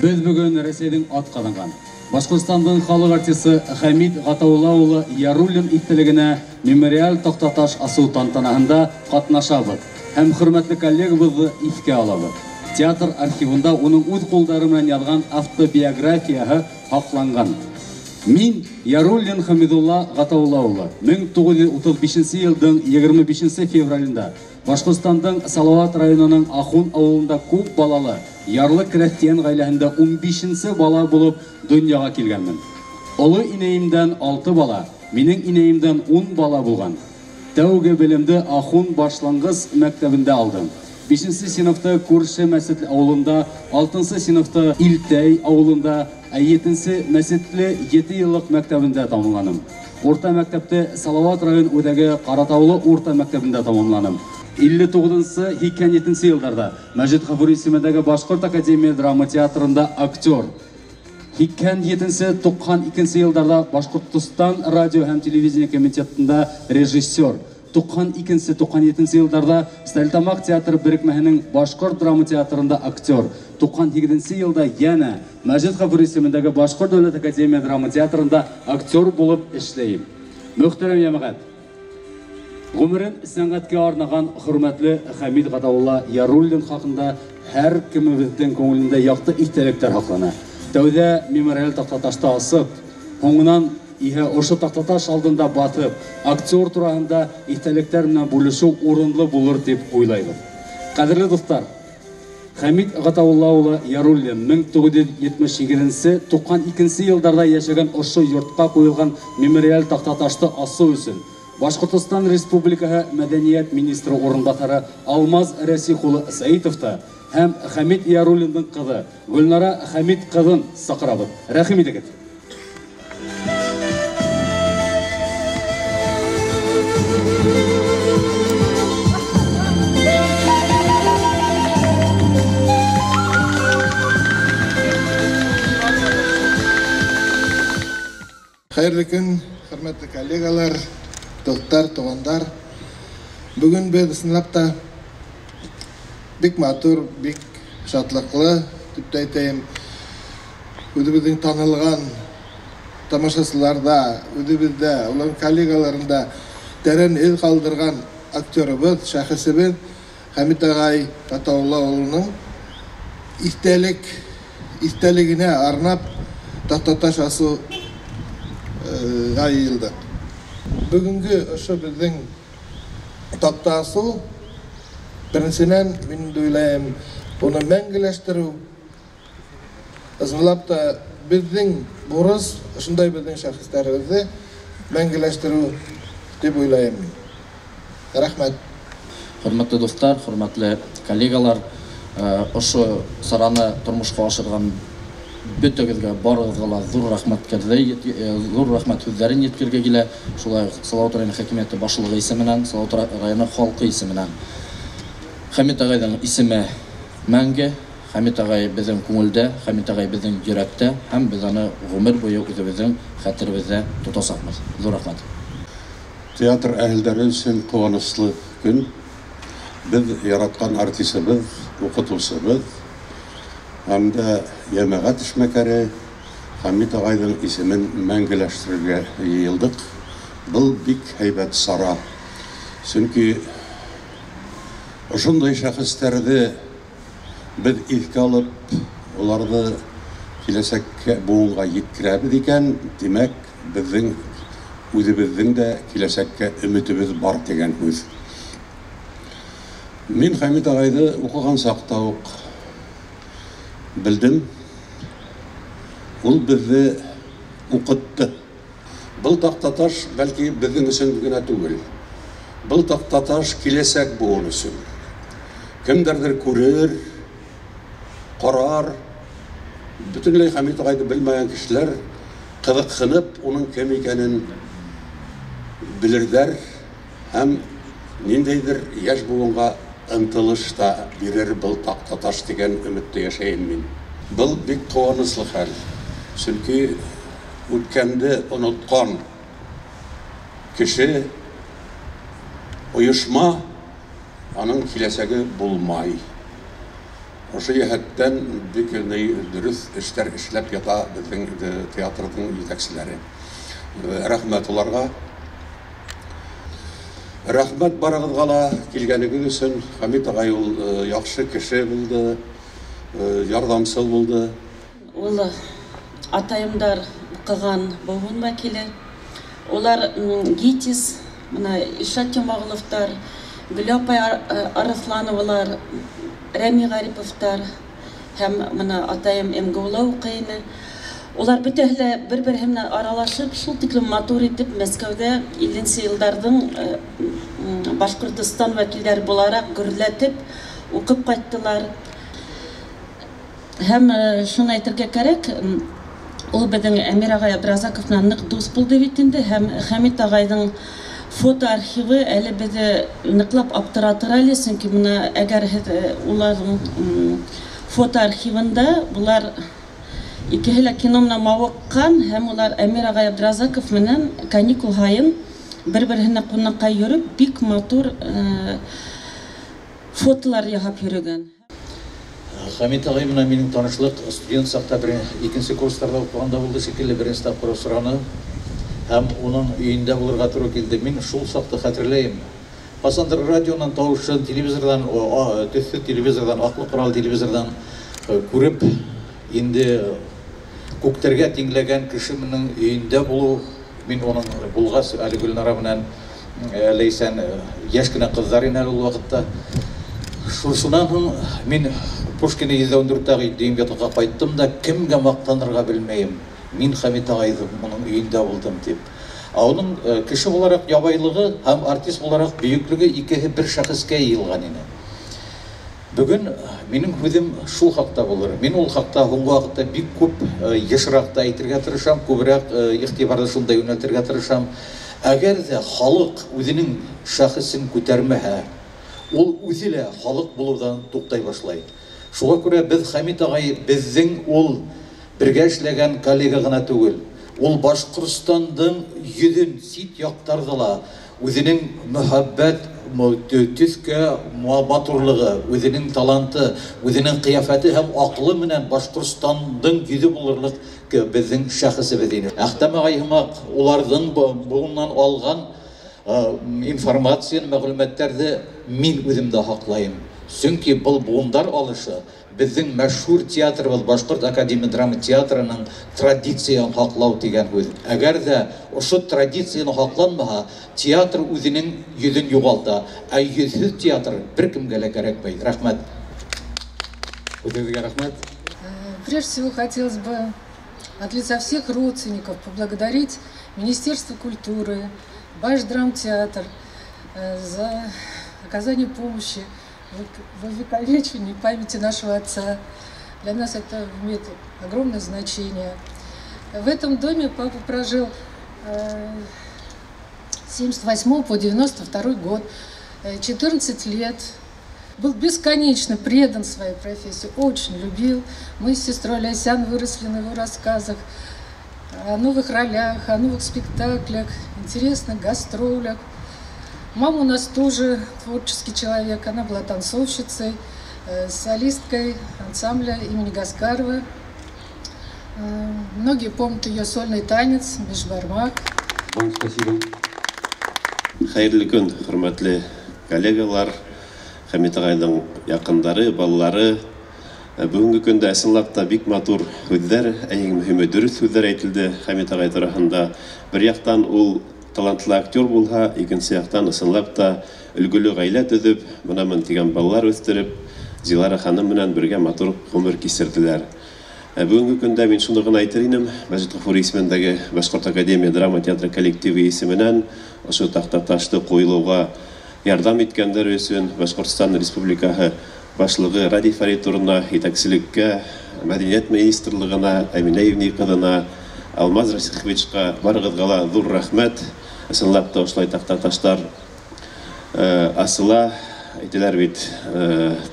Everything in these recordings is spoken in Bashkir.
Беҙ бөгөн Рәсәйҙең ат ҡаҙанған Башҡортостандың халыҡ артисы Хәмит Ғатаулла улы Яруллин иҫтәлегенә мемориаль таҡтаташ асыу тантанаһында ҡатнашабыҙ һәм хөрмәтле коллегабыҙҙы иҫкә алабыҙ. Театр архивында уның үҙ ҡулдары менән яҙған автобиографияһы һаҡланған. Мин Яруллин Хәмидулла Ғатаулла улы 1935 йылдың 25 февралендә Башҡортостандың Салауат районының Ахун ауылында күп балалы ярлы крәҫтиән ғаиләһендә 15-нсе бала булып донъяға килгәнмен. Оло инәйемдән 6 бала, минең инәйемдән 10 бала булған. Тәүге белемде Ахун башланғыс мәктәбендә алдым. 5-нсе синыфта күрше Мәсетле ауылында, 6-нсы синыфта Илтәй ауылында, ә 7-нсе Мәсетле 7 йыллыҡ мәктәбендә тамамланым. Урта мәктәпте Салауат район үҙәге Ҡаратаулы урта мәктәбендә тамамланым. 59-87 йылдарҙа Мәжит Ғафури исемендәге Башҡорт академия драма театрында актер. 87-92 йылдарҙа Башҡортостан радио һәм телевидение комитетында режиссер. 92-97 йылдарҙа Стәрлетамаҡ театры берекмәһенең Башҡорт драма театрында актер. 98 йылда йәнә Мәжит Ғафури исемендәге Башҡорт дәүләт академия драма театрында актер булып эшләйем. Мөхтәрәм йәмәғәт, ғүмерен сәнғәткә арнаған хөрмәтле Хәмит Ғатаулла Яруллин хаҡында һәр кемебеҙҙең күңелендә яҡты иҫтәлектәр һаҡлана. Тәүҙә мемориаль таҡтаташты асып, һуңынан иһә ошо таҡтаташ алдында батып, актер тураһында иҫтәлектәр менән бүлешеү урынлы булыр тип уйлайбыҙ. Ҡәҙерле дуҫтар, Хәмит Ғатаулла улы Яруллин 1978-92 йылдарҙа йәшәгән ошо йортҡа ҡуйылған мемориаль таҡтаташты асыу өсөн Башҡортостан Республикаһы мәҙәниәт министры урынбаҫары Алмаз Рәсих улы Сәитовты һәм Хәмит Яруллиндың ҡыҙы Гөлнара Хәмит ҡыҙын саҡырабыҙ. Рәхим итегеҙ. Хәйерле көн, хөрмәтле коллегалар, дуҫтар, туғандар. Бөгөн беҙ ысынлап та бик матур, бик шатлыҡлы тип тә әйтәйем. Үҙебеҙҙең танылған тамашасыларҙа, үҙебеҙҙә, уларҙың коллегаларында тәрән эҙ ҡалдырған актерыбыҙ, шәхесебеҙ Хәмит ағай Ғатаулла улының иҫтәлегенә арнап таҡтаташ асыуға йыйылдыҡ. Бөгөнгө ошо беҙҙең таҡта асыу, беренсенән, мин уйлайым, уны мәңгеләштереү. Ысынлап та беҙҙең бурыс ошондай беҙҙең шәхестәребеҙҙе мәңгеләштереү тип уйлайым мин. Рәхмәт. Хөрмәтле дуҫтар, хөрмәтле коллегалар, ошо сараны тормошҡа ашырған бөтөгөҙгә, барығыҙға ла ҙур рәхмәт, ҙур рәхмәт һүҙҙәрен еткергә килә. Шулай уҡ Салауат районы хакимиәте башлығы исеменән, Салауат районы халҡы исеменән. Хәмит ағайҙың исеме мәңге, Хәмит ағай беҙҙең күңелдә, Хәмит ағай беҙҙең йөрәктә һәм беҙ аны ғүмер буйы үҙебеҙҙең хәтеребеҙҙә тотасаҡбыҙ. Ҙур рәхмәт. Театр әһелдәре өсөн ҡыуаныслы көн. Беҙ яратҡан артисыбыҙ, уҡытыусыбыҙ һәм дә йәмәғәт эшмәкәре Хәмит ағайҙың исемен мәңгеләштерергә йыйылдыҡ. Был бик һәйбәт сара. Сөнки ошондай шәхестәрҙе беҙ иҫкә алып, уларҙы киләсәккә быуынға еткерәбеҙ икән, тимәк, беҙҙең үҙебеҙҙең дә киләсәккә өмөтөбөҙ бар тигән һүҙ. Мин Хәмит ағайҙы уҡыған саҡта уҡ белдем. Ул беҙҙе уҡытты. Был таҡтаташ бәлки беҙҙең өсөн генә түгел. Был таҡтаташ киләсәк быуын өсөн. Кемдәрҙер күрер, ҡарар. Бөтөнләй Хәмит ағайҙы белмәгән кешеләр ҡыҙыҡһынып уның кем икәнен белерҙәр һәм ниндәйҙер йәш быуынға ынтылыш та бирер был таҡтаташ тигән өмөттә йәшәйем мин. Был бик ҡыуаныслы хәл. Сөнки үткәнде онотҡан кеше, ойошма, аның киләсәге булмай. Ошо йәһәттән бик дөрөҫ эштәр эшләп ята беҙҙең театрҙың етәкселәре. Рәхмәт уларға. Рәхмәт барығыҙға ла килгәнегеҙ өсөн. Хәмит ағай ул яҡшы кеше булды, ярҙамсыл булды. Ул атайымдар уҡыған быуын вәкиле. Улар ГИТИС, мына Илшат Йомағоловтар, Гөлә апай Арыҫлановалар, Рәми Ғариповтар һәм мына атайым МГУ-ла уҡый ине. Улар бөтәһе лә бер-береһе менән аралашып, шул тиклем матур итеп Мәскәүҙә 50-нсе йылдарҙың Башҡортостан вәкилдәре булараҡ гөрләтеп уҡып ҡайттылар. Һәм шуны әйтергә кәрәк, ул беҙҙең Әмир ағай Абдразаков менән ныҡ дуҫ булды бит инде, һәм Хәмит ағайҙың фото архивы әле беҙҙе ныҡлап аптыратыр әле, сөнки бына әгәр һеҙ уларҙың фото архивында былар икеһе лә кино менән мауыҡҡан, һәм улар Әмир ағай Абдразаков менән каникул һайын бер-береһенә ҡунаҡҡа йөрөп, бик матур фотолар яһап йөрөгән. Хәмит ағай менән минең танышлыҡ студент саҡта икенсе курстарҙа уҡығанда булды шикелле, беренсе тапҡыр осраны һәм уның өйөндә булырға тура килде. Мин шул саҡты хәтерләйем. Ҡасандыр радионан тауышын, телевизорҙан, төҫлө телевизорҙан, аҡлы ҡорал телевизорҙан күреп, инде күктәргә тиңләгән кеше менең өйөндә булыу, мин уның булғас әле Гөлнара менән Ләйсән йәш кенә ҡыҙҙар ине әле ул ваҡытта. Шунан һуң мин Пушкина 114-тәге Дөйөмгә ҡайттым да, кемгә маҡтанырға белмәйем. Мин Хәмит ағайҙың уның өйөндә булдым тип. Ә уның кеше булараҡ ябайлығы һәм артист булараҡ бөйөклөгө икеһе бер шәхескә йыйылған ине. Бөгөн минең һүҙем шул хаҡта булыр. Мин ул хаҡта һуңғы ваҡытта бик күп йышыраҡ та әйтергә тырышам, күберәк иғтибарҙы шунда йүнәлтергә тырышам. Әгәр ҙә халыҡ үҙенең шәхесен күтәрмәһә, ул үҙе лә халыҡ булыуҙан туҡтай башлай. Шуға күрә беҙ Хәмит ағай беҙҙең ул бергә эшләгән коллега ғына түгел, ул Башҡортостандың йөҙөн сит яҡтарҙа ла үҙенең мөхәббәт төҫкә матурлығы, үҙенең таланты, үҙенең ҡиәфәте һәм аҡылы менән Башҡортостандың йөҙө булырлыҡ беҙҙең шәхесебеҙ ине. Әхтәм ағай һымаҡ уларҙың быуыннан алған информацияны, мәғлүмәттәрҙе мин үҙем дә һаҡлайым. Сөнки был быуындар алышы беҙҙең мәшһүр театрыбыҙ Башҡорт академия драма театрының традицияһын һаҡлау тигән һүҙ. Әгәр ҙә ошо традицияны һаҡланмаһа, театр үҙенең йөҙөн юғалта. Ә йөҙһөҙ театр бер кемгә лә кәрәкмәй. Рәхмәт. Үҙегеҙгә рәхмәт. Прежде всего хотелось бы от лица всех родственников поблагодарить Министерство культуры, Башдрамтеатр за оказание помощи в увековечении памяти нашего отца. Для нас это имеет огромное значение. В этом доме папа прожил с 78 по 92 год, 14 лет. Был бесконечно предан своей профессии, очень любил. Мы с сестрой Лясян выросли на его рассказах о новых ролях, о новых спектаклях, интересных гастролях. Мама у нас тоже творческий человек, она была танцовщицей, солисткой ансамбля имени Гаскарова. Многие помнят ее сольный танец «Бешбармак». Вам спасибо. Хәйерле көн, хөрмәтле коллегалар, Хәмит ағайҙың яҡындары, балалары. Бөгөнгө көндә ысынлап та бик матур һүҙҙәр, иң мөһиме дөрөҫ һүҙҙәр әйтелде Хәмит ағай тураһында. Бер яҡтан ул талантлы актер булһа, икенсе яҡтан ысынлап та өлгөлө ғаилә төҙөп, бына тигән балалар үҫтереп, Зилара ханым менән бергә матур ғүмер кисерҙеләр. Бөгөнгө көндә мин шуны ғына әйтер инем, Мәжит Ғафури исемендәге Башҡорт академия драма театры коллективы исеменән ошо таҡтаташты ҡуйылыуға ярҙам иткәндәр өсөн Башҡортостан Республикаһы башлығы Радий Фарид улына, етәкселеккә, Мәҙәниәт министрлығына, Әминә Евни ҡыҙына, Алмаз Расиховичҡа барығыҙға ла ҙур рәхмәт. Ысынлап та ошолай таҡтаташтар асыла, әйтәләр бит,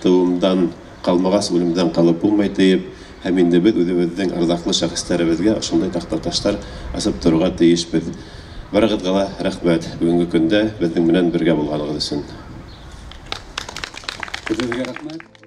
тыуымдан ҡалмағас үлемдән ҡалып булмай тиеп, һәм инде беҙ үҙебеҙҙең арҙаҡлы шәхестәребеҙгә ошондай таҡтаташтар асып торорға тейешбеҙ. Барығыҙға ла рәхмәт бөгөнгө көндә беҙҙең менән бергә булғанығыҙ өсөн. Үҙегеҙгә рәхмәт.